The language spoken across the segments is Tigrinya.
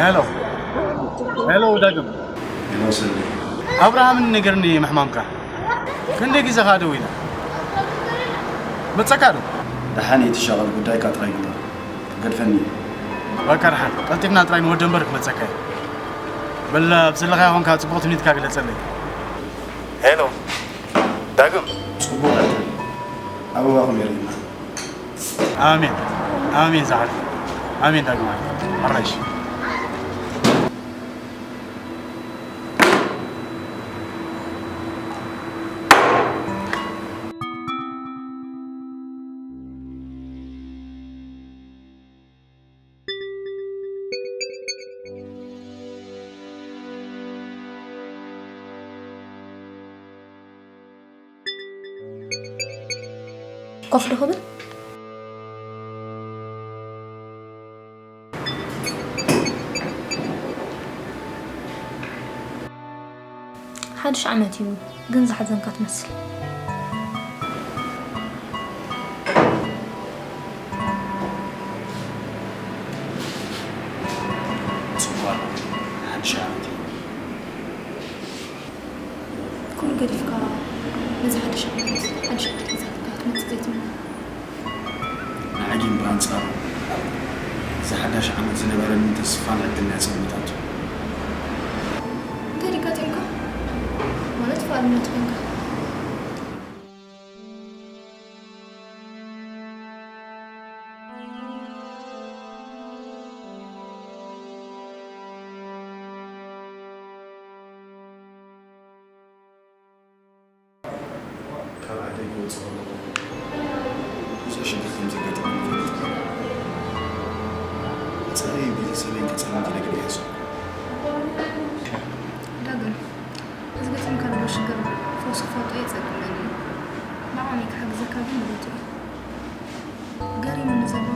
ሄሎ፣ ሄሎ፣ ዳግም። ሄሎ፣ ሰኒ። ኣብርሃም፣ ንገርኒ፣ ምሕማምካ ክንደይ ግዜ ኻ ደዊለ? መጸካ ዶ? ደሓን እየ፣ ትሻቐል፣ ጉዳይካ ጥራይ ግበር። ገድፈኒ። በቃ፣ ደሓን። ቀልጢፍና ጥራይ ንወደ እምበር ክመጸካ እየ። በል፣ ኣብ ዘለኻዮ ኾንካ ጽቡቕ ትምኒትካ ግለጸለይ። ሄሎ፣ ዳግም። ጽቡቕ፣ ኣበባኹም የርእየና። ኣሜን፣ ኣሜን፣ ዝሓልፍ። ኣሜን፣ ዳግማይ። ኣራይሽ። ኮፍ ዶ ክብል? ሓድሽ ዓመት እዩ፣ ግን ዝሓዘንካ ትመስል። ጽቡቕ ኣሎ፣ ሓድሽ ዓመት እዩ። ኩሉ ገዲፍካ ነዚ ሓድሽ ዓመት፣ ሓድሽ ዕድል ሒዛትካ ክትመጽእ ዘይትምነ? ንዓይ ግን ብኣንጻሩ፣ እዚ ሓዳሽ ዓመት ዝነበረኒ ተስፋን ዕድልን እያ ጸልሚታቶ። እንታይ ድዩ ኣጋጢምካ? ማለት ፋልነት ኮንካ? ካብ ዓደይ ክወጽእ ከለኹ ብዙሕ ሽግር ከም ዘጋጠመኒ ይፈልጥ ነይረ። መጻኢ ቤተሰበይ ከጸልም ኢለ ግን ኣይሓሰብኩን። ዳግም፣ እዚ ገጢሙካ ዘሎ ሽግር ፈውሲ ክፈልጦ የጸግመኒ እዩ። ብዓቕመይ ክሕግዘካ ግን ብህጹይ። ገሪሙኒ ዘሎ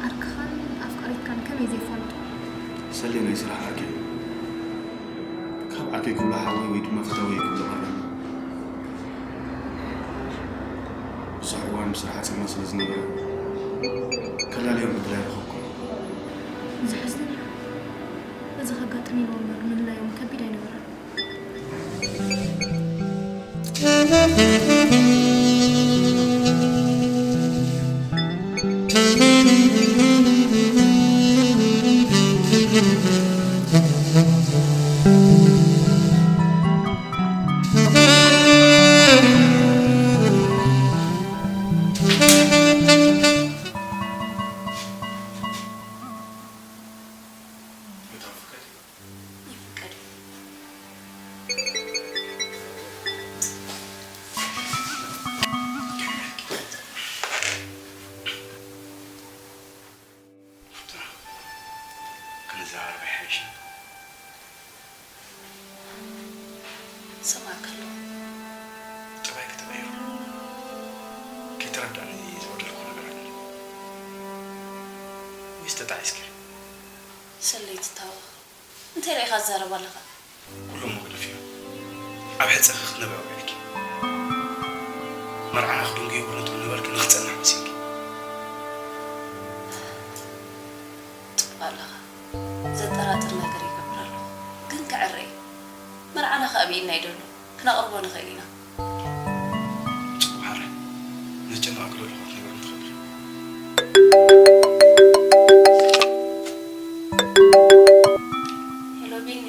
ዓርክኻን ኣፍቃሪትካን ከመይ ዘይፋልጡ? ሰሌ ናይ ስራሕ ዓርከይ። ካብ ዓርከይ ክብሎ ሓወይ ወይ ድማ ፈታወይ ክብሎ ቀረኒ። ብዙሕ እዋን ብስራሕ ጸልማት ስለ ዝነበረ፣ ከላልዮም ዕድል ኣይረኸብኩን። ዘሕዝን እዩ። እዚ ከጋጥም ኢልዎ እምበር ምልላዮም ከቢድ ኣይነበረን። ይፍቀድ። ንዘራረብ ኣይሓይሽን? ሰማዕ ከሎ ጠባይ ከተቐይሩ ከይተረዳእኒ ዝበደልኩ ነገር ኣሎ ወይስ ተጣዒስኪ? ሰለይ ትታወቕ እንታይ ርኢኻ ትዛረብ ኣለኻ? ኩሎም መግደፍ እዮም። ኣብ ሕጸኺ ክትነብሪ ኣውዒልኪ። መርዓና ክድንጉ የብሉን ትብል ነበርኪ ንኽጸንሕ መሲልኪ። ጽቡቕ ኣለኻ። ዘጠራጥር ነገር ይገብር ኣለኹ። ግን ክዕረ እዩ። መርዓና ከኣ ብኢድና እዩ ደሎ። ክነቕርቦ ንኽእል ኢና። ጽቡቕ ሓራይ። ነቲ ጨናቒ ክደልኹ ክትነግርኒ ትኽእሊ ኢኺ። ሄሎ ቢኒ።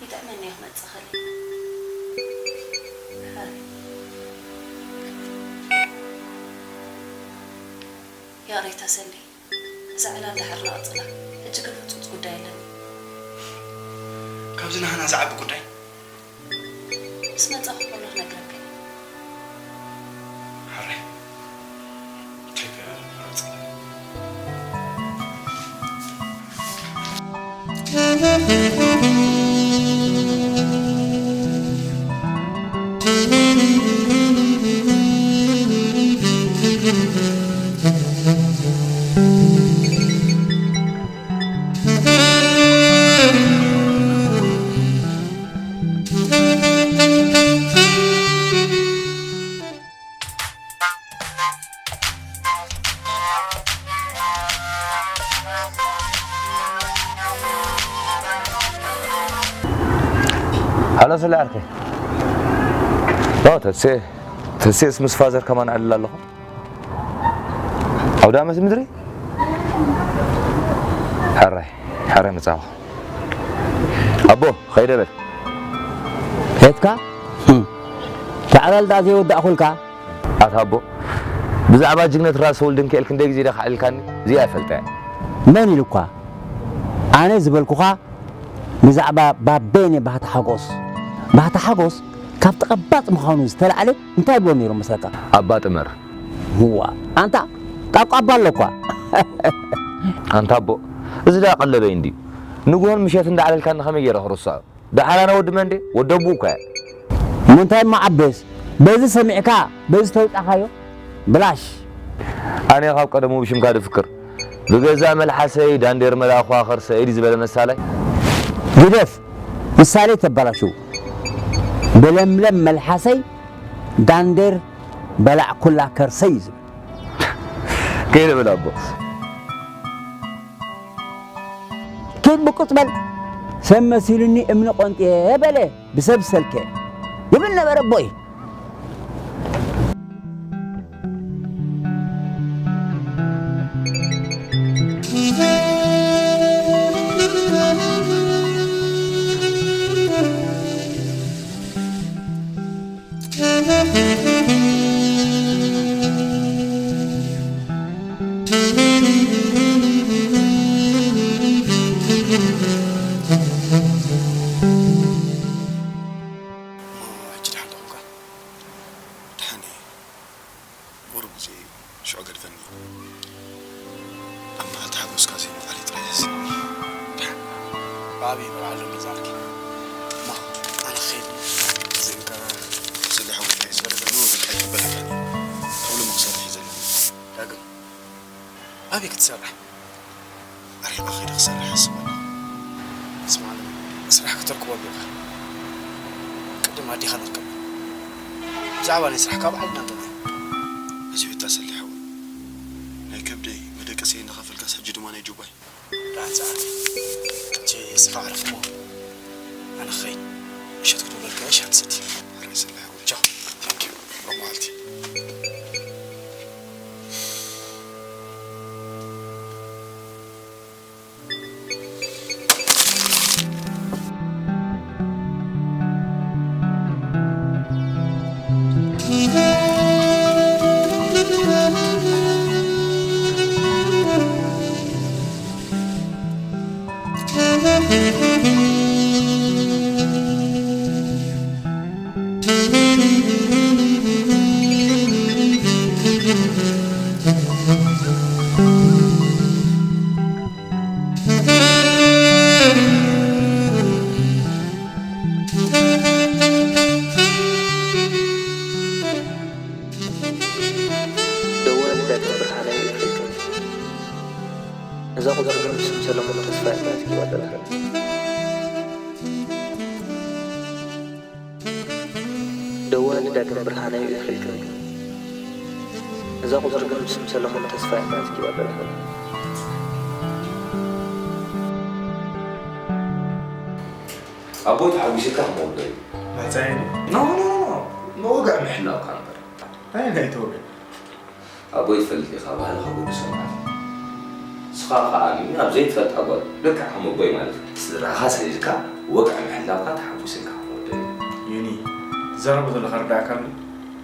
ይጥዕመኒ እዩ ክመጽእ ከለ። ይቕሬታ ሰኒ፣ እዛ ዕላል ደሓር ንቐጽላ። ሕጂ ግን ህጹጽ ጉዳይ ኣለኒ። ካብዚ ናህና ዝዓቢ ጉዳይ ምስ መጻኹ ኩሉ ክነግረካ እየ። ሓራይ ትሪፕ ኣውፅእ። ሃሎ ስለ ዓርከይ። ኦ ተሴ፣ ተሴስ ምስ ፋዘር ከማን ኣዕልል ኣለኹ። ኣውዳመት ምድሪ? ሕራይ፣ ሕራይ ምጻኹ። ኣቦ፣ ኸይደ በል። ሄትካ? እም። ታዕላል ደኣ ዘይወዳእኹልካ? ኣታ ኣቦ፣ ብዛዕባ ጅግነት ራስ ወልደንኪኤል ክንደይ ግዜ ዲኻ ኣዕሊልካኒ? እዚኣ ይፈልጣ እያ። መን ኢሉኳ? ኣነ ዝበልኩኻ ብዛዕባ ባቤኔ ባህታ ሓጎስ። ባህታ ሓጎስ ካብ ተቐባጽ ምዃኑ ዝተላዕለ እንታይ ይብሎ ነይሩ መስለካ? ኣባ ጥመር። እዋ፣ ኣንታ ጣቋ ኣባ ኣሎ እኳ። ኣንታ ኣቦ፣ እዚ ደኣ ቀለበይ እንድዩ። ንግሆን ምሸት እንዳዕለልካኒ ከመይ ገይረ ክርስዖ? ደሓር ኣነ ወዲ መን ድየ? ወዲ ኣቡኡ እኳ እየ። ምንታይ እሞ ዓቤስ፣ በዚ ሰሚዕካ በዚ ተውጻኻዮ? ብላሽ። ኣነ ካብ ቀደሙ ብሽምካ ድፍክር። ብገዛእ መልሓሰይ ዳንዴር መልኣኹ ኣኸርሰ ኢድ ዝበለ መሳላይ። ግደፍ፣ ምሳሌ ተበላሽው። ብለምለም መልሓሰይ ዳንዴር በላዕኩላ ከርሰይ እዩ ዝብል። ከይደ በል ኣቦ። ኪድ ብቁጽ በል። ሰብ መሲሉኒ እምኒ ቆንጥየ በለ ብሰብ ሰልከ ይብል ነበረ ኣቦይ። እሞ ሕጂ ደሓን ዶ ኾንካ? ደሓን እየ። ቁሩብ ግዜ እዩ። ሽዑ ገድፈኒ። ኣብ መዓልቲ ሓጎስካ ዘይምውዓለይ ጥራይ ዘሕዝነኒ። ደሓን። ብኣበይ መርዓ ኣሎ ነዛ ዓርኪ? እሞ ኣነ ክኸይድ እየ። እዚእንካ ስለ ሓወይ ዝበለ ዘሎ በቃ ኣይቅበለካን እየ። ካብ ሎሚ ክሰርሕ እየ ዘለኒ። ዳግም ኣበይ ክትሰርሕ? ኣርሒቐ ከይደ ክሰርሕ ይሓስብ ኣለኹ። ስማዕ፣ ስራሕ ክትረክቦ ኣለካ። ቅድም ኣዴኻ ንርከብ። ብዛዕባ ናይ ስራሕካ ባዕልና ንጠመ። እዚ ቤታ ሰሊሕ እውን ናይ ከብደይ መደቀሰይ እናኸፈልካስ ሕጂ ድማ ናይ ጁባይ። ደሓን ሰዓት። ሕጂ ንስኻ ዕረፍ እሞ ኣነ ክኸይድ። ምሸት ክደውለልካ እየ፣ ሻሂ ትሰቲ። ሕራይ ሰሊሕ እውን። ቻው። ታንኪዩ። ብሩኽ መዓልቲ። እዛ ቁጽሪ ግን ብስም ሰለሙን ተስፋይ ተመዝጊባ ዘላ። ደዋሊ ዳግም ብርሃናይ እዩ ኢልክኒ። እዛ ቁጽሪ ግን ብስም ሰለሙን ተስፋይ ተመዝጊባ ዘላ። ኣቦይ ተሓጒሱካ ክመውደዩ። መጻኢ ኖ ኖ ኖ መወግዕ ምሕላውካ እምበር። እንታይ እንታይ ተወግዕ? ኣቦይ ትፈልጥ ኢኻ፣ ባህልኻ ጉዱስ እምበር። ንስኻ ከኣ ኣብ ዘይትፈልጣ ጓል ልክዕ ከም ኣቦይ ማለት እዩ። ስድራኻ ሰዲድካ ወግዒ ምሕላውካ ተሓጒሰካ ክወደሉ እዩ። ዮኒ፣ ትዛረቦ ዘለኻ ርዳእካ ኣሎ?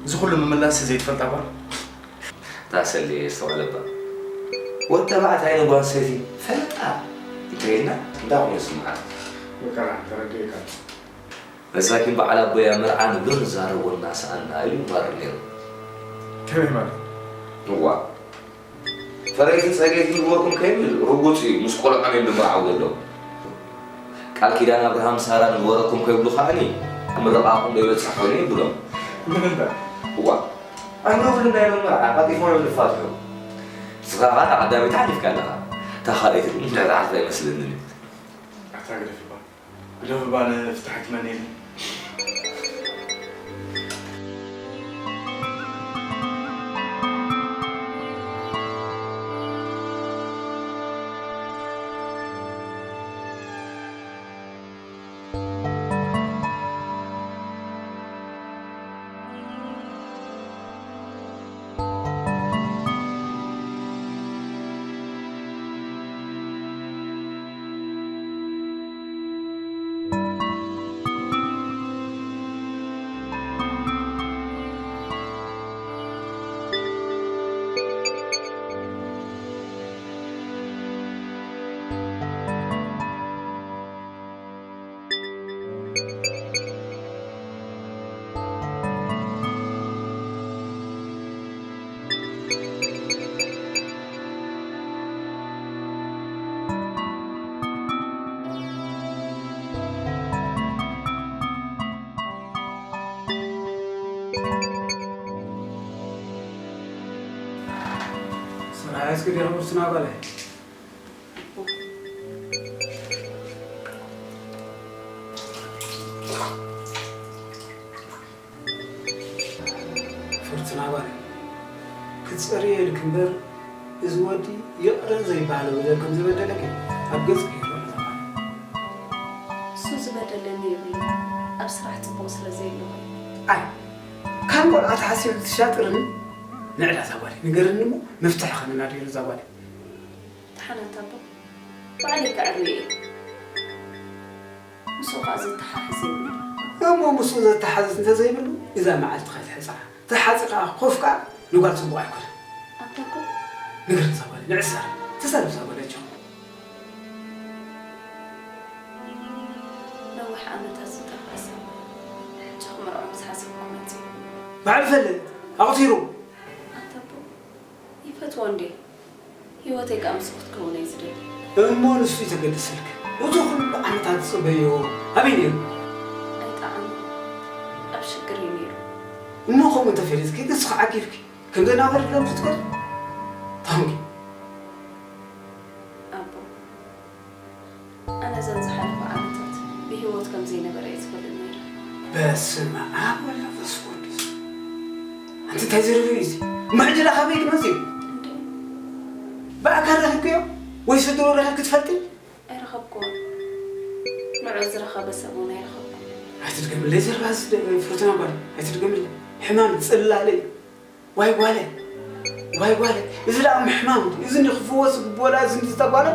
እዚ ኩሉ ምምላስ ዘይትፈልጣ ጓል? እታ ሰልየ የስተውዕለባ። ወዲ ተባዕታይ ንጓል ኣንስተይቲ ፈለጣ እንተኢልና እንታይ ኮይኑ ዝስምዓካ? መከራ፣ ተረዲኤካ ኣሎ። መሳኪን በዓል ኣቦይ ኣብ መርዓ ንብሎ ንዛረቦ እናሰኣና ኢሉ ይማርር ነይሩ። ከመይ ማለት? እዋእ ፈረይትን ጸገይትን ንበርኩም ከይብል ርጉጽ እዩ ምስ ቆልዖም እዮም ዝምርዓው ዘለዉ። ቃል ኪዳን ኣብርሃም ሳራ ንበረኩም ከይብሉ ከኣኒ ምርቓኹም ዶ ይበጽሕ ኮይኑ ይብሎም። ንምንታይ? እዋእ ኣብ ነብሉ ናይ መመርዓ ቀልጢፎም እዮም ዝፋትሑ። ንስኻ ከኣ እታ ቀዳመይቲ ሓሊፍካ ኣለኻ። እታ ካልኣይቲ ግን ምትሕትሓት ኣይመስለንን እዩ። ኣታ ግደፍ እባ ግደፍ እባ ንፍትሓ ትመነኒ። ስራሕ እስኪ ዲኻ ፍርቱና ጓለይ? ፍርቱና ጓለይ፣ ክትጸርዮ ኢልኪ እምበር፣ እዚ ወዲ ይቕረ ዘይበሃሎ በደል ከም ዝበደለኪ ኣብ ገጽኪ ይርኦ እዩ። እሱ ዝበደለኒ የብሉን፣ ኣብ ስራሕ ጽቡቕ ስለ ዘየለኹ እዩ። ኣይ፣ ካብ ቆልዓ ተሓሲቡ ትሻጥርኒ? ንዕዳ እዛ ጓለይ ንገርኒ እሞ መፍትሒ ከነናድየሉ እዛ ጓለይ። ደሓን ኣታ ኣቦ፣ ባዕለይ ከዕርዮ እየ። ምስኡ ከኣ ዘተሓሕዝ የብሉን። እሞ ምስኡ ዘተሓሕዝ እንተዘይብሉ እዛ መዓልቲ ከይትሕጽራ፣ ተሓጺኻ ኮፍ ከኣ ንጓል ጽቡቕ ኣይኮነን። ኣታ ኣቦ፣ ንገር እዛ ጓለይ ንዕሰር፣ ተዛረብ እዛ ጓለይ ኣጆኺ። ነዊሕ ዓመታት ዝጠፍአ ሰብ ሕጂ ክምርዖ ምስ ሓሰብኩ መጺኡ። በዓል ፈለጥ ኣቑጺሩ። ኣታ ኣቦ፣ ይፈትዎ እንድየ። ህይወተይ ከኣ ምስኡ ክትከውን እየ ዝደሊ። እሞ ንሱ ይተገድሰልኪ። እቲ ኩሉ ዓመታት ዝጽበዮ ኣበይ ነይሩ? ኣይጠዓመን። ኣብ ሽግር እዩ ነይሩ። እሞ ከምኡ እንተፈሊጥኪ ንስኺ ዓጊብኪ ከም ዘናበረ ዶ ክትከዲ? ታንኪ። ኣቦ፣ ኣነ እዘን ዝሓለፋ ዓመታት ብህይወት ከም ዘይነበረ እየ ዝፈልጥ ነይረ። በስመ ኣብ ወወልድ ወመንፈስ ቅዱስ። ኣንቲ እንታይ ዝርርብ እዩ እዚ? እሞ ሕጂ ደኣ ካበይ ክመጽእ እዩ? እንዴ? ብኣካል ረኺብክዮ ወይ ስድርኡ ረኺብኪ ትፈልጢ? ኣይረኸብኩዎን። ንዑ ዝረኸበ ሰብ እውን ኣይረኸብኩን። ኣይትድገምለይ ዘረባ እዚ ፍርቱና ጓል ኣይትድገምለይ። ሕማም ጽላለ እዩ። ዋይ ጓለ ዋይ ጓለ እዚ ደኣ ምሕማም እዚ ንክፍወስ ዝግብኦ ደኣ እዚ እንድዝታ ጓለ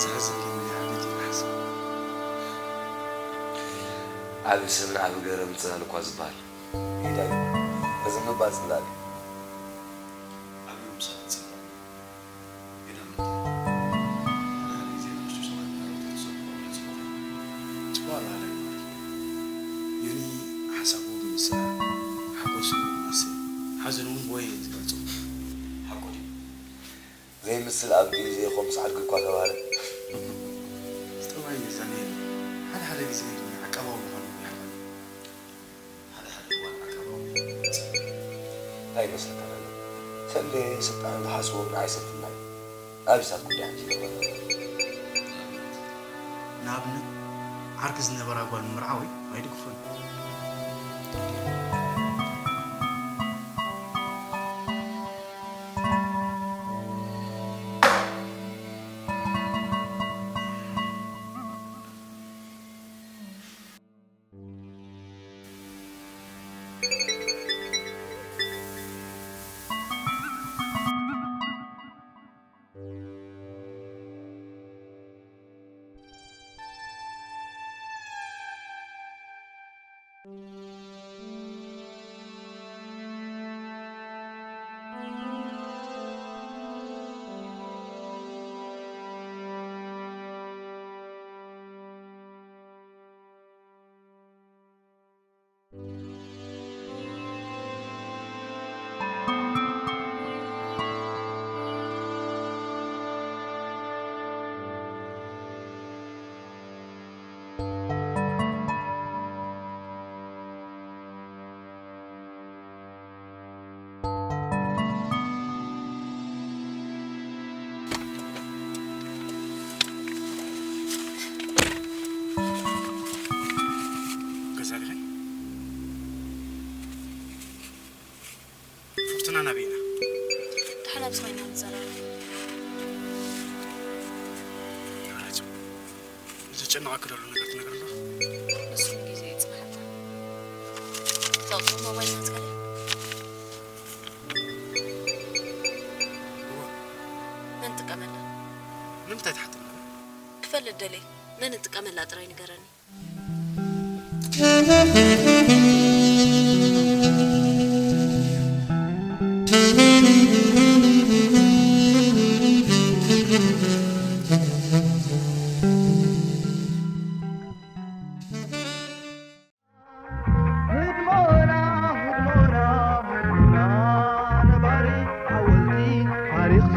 ዘሕዝን ግን ናይ ዓበይቲ ይሓስብ። ዓቢ ሰብን ዓቢ ገረብን ጽላል እኳ ዝበሃል። ኢዳይ፣ እዚ ምባል ጽላል እዩ። ዓቢ ምሳሌ ጽላል። ግዳም እንተ ሓደ ሓደ ግዜ ንእሽቶ ሰባት ንዕረፍቲ ክትሰድዎ ክትጽውዕ። ጽቡቕ ኣበሃህላ እዩ ማለት እዩ። ዮኒ ሓሳቡ ብምስላ፣ ሓጎሱ ብምስል፣ ሓዘኑ እውን ብወይኒ እዩ ዝገልጾ። ሓቁ ድዩ? ዘይምስል ኣብ ግዜ ከምስ ዓድጊ እኳ ተባህለ። ጠባይ ሚዛን የለን። ሓደ ሓደ ግዜ ግን ዓቃባዊ ምዃኑ ይሓልፈና። ሓደ ሓደ እዋን ዓቃባዊ ይመጽእ። እንታይ ይመስለካ ዘሎ? ሰሌ ስልጣን ዝሓስቦ ግን ኣይሰልፍና እዩ። ኣብ ኢሳት ጉዳይ ሓንቲ ይገባል። ንኣብነት፣ ዓርኪ ዝነበራ ጓል ምምርዓ ወይ ኣይድግፎን። ገዛ ዲኺ? ፍርቱና ናበይ ኢና? ደሓን ኣብዚ ኮይና ንዘራረብ። ይውረድ። ዘጨነቐኪ ዘሎ ነገር ትነግሪ ዶ? ንሱ ንግዜ ይጽናሓልና። ትጠቕሞ ሞባይል ናትካ ድያ? እወ። መን ትጥቀመላ? ንምንታይ ትሓትኒ? ክፈልጥ ደልየ። መን እትጥቀመላ ጥራይ ንገረኒ። ህድሞና፣ ህድሞና፣ ህድሞና፣ ነባሪ ሓወልቲ ታሪኽ